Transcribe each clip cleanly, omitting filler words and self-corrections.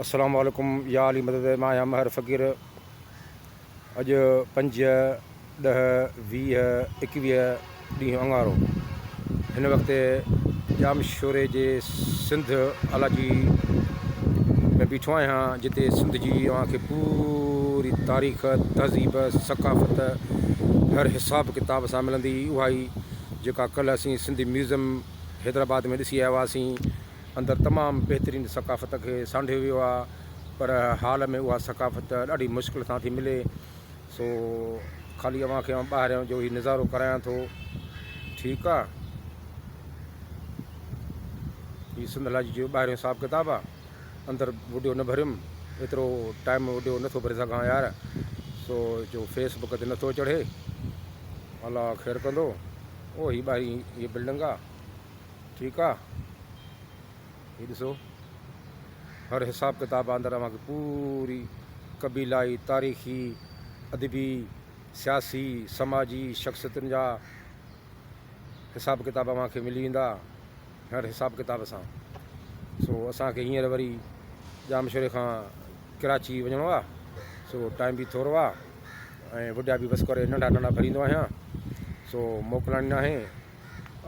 السلام عليڪم يا علي مدد مان آهيان مهر فقير اڄ پنج ڏهه 20 21 ڏينهن اڱارو هن وقت ڄامشوري جي سنڌ الاجي ۾ بيٺو آهيان جتي سنڌ جي اوهان کي پوري تاريخ تهذيب ثقافت هر حساب ڪتاب سان ملندي اها ئي جيڪا ڪلهه اسين سنڌ ميوزم حيدرآباد ۾ ڏسي آيا هئاسين اندر تمام بهترين ثقافت کي سانڍيو ويو آ پر حال ۾ اها ثقافت ڏاڍي مشڪل سان ٿي ملي سو خالي اوهان کي آئون ٻاهريان جو هي نظارو ڪرايان ٿو ٺيڪ آ هي سنڌ لاجي جو ٻاهريون حساب ڪتاب آ اندر وڊيو نه ڀريم ايترو ٽائيم وڊيو نٿو ڀري سگهان يار سو جو فيس بڪ تي نٿو چڙهي الله خير ڪندو او هي ٻاهرين هي بلڊنگ آ ٺيڪ آ هي ڏسو هر حساب ڪتاب اندر اوهان کي پوري قبيلائي تاريخي ادبي سياسي سماجي شخصيتن جا حساب ڪتاب اوهان کي ملي ويندا هر حساب ڪتاب سان سو اسان کي هينئر وري ڄامشوري کان ڪراچي وڃڻو آ سو ٽائيم به ٿورو آ ۽ وڊيا به بس ڪري ننڍا ننڍا ڀريندو آهيان سو موڪلڻي ناهي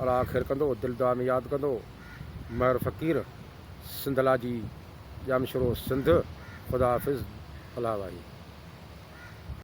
الله خير ڪندو دل دعا ۾ ياد ڪندو مهر فقير سنڌ لاجي ڄامشورو سنڌ خدا حافظ الله واهي.